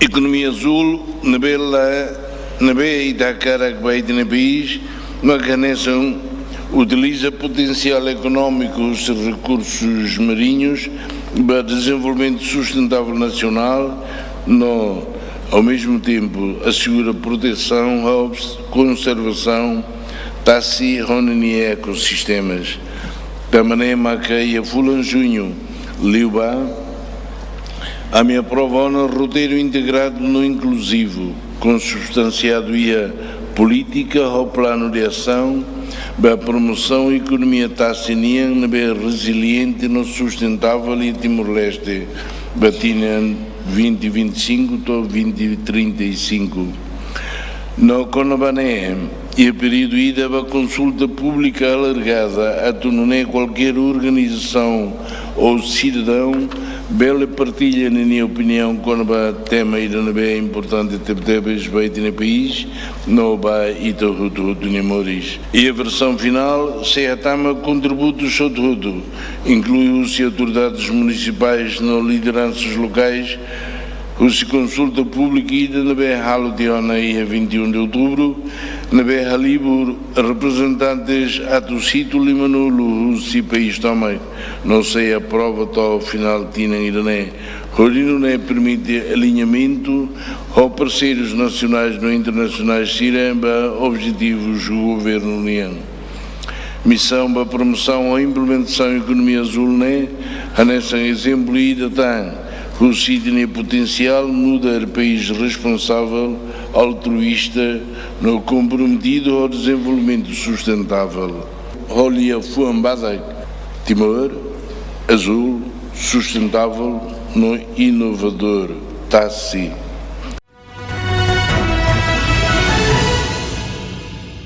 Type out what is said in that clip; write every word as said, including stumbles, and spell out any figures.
Ekonomia azul ne'ebé la, ne'ebé ita hakarak ba ita-nia país, mak hanesan utiliza potensiál ekonómiku husi rekursus mariñus ba dezenvolvimentu sustentável nasionál, no, ao mesmo tempo, asegura protesaun, ops, konservasaun tasi ho ninia ekosistemas. Tanba ne'e maka iha fulan Juñu liubá, ami aprova ona roteiru integradu no inkluzivu, konsubstansiadu iha polítika ho planu de asaun ba promosaun ekonomia tasi nian ne'ebé reziliente no sustentável iha Timor-Leste ba tinan vinte vinte e cinco to'o vinte trinta e cinco. No kona-ba ne'e, iha períodu ida ba konsulta públika alargada, atu nune'e kualkér organizasaun ou sidadaun bele partilla ninia opiniaun kona-ba tema ida ne'ebé importante tebetebes ba ita-nia país, no ba ita hotu-hotu nia moris. Iha versaun finál, sei hatama kontributus hotu-hotu, inklui husi autoridades munisipais no lideransas lokais, husi konsulta públika ida ne'ebé halo tiha ona iha vinte e um de outubro, ne'ebé halibur reprezentantes atu situ limanulu husi país tomak, no sei aprova to'o finál tinan ida-ne'e, hodi nune'e permite aliñamentu ho parseirus nasionais no internasionais sira ba objetivus governu nian. Misaun ba promosaun ho implementasaun ekonomia azul ne'e, hanesan ezemplu ida tan, husi ita-nia potensiál nu'udar país responsavel, altruista, no komprometidu ho dezenvolvimentu sustentável. Ho liafuan badak, Timor azul, sustentável no inovadór, tasi.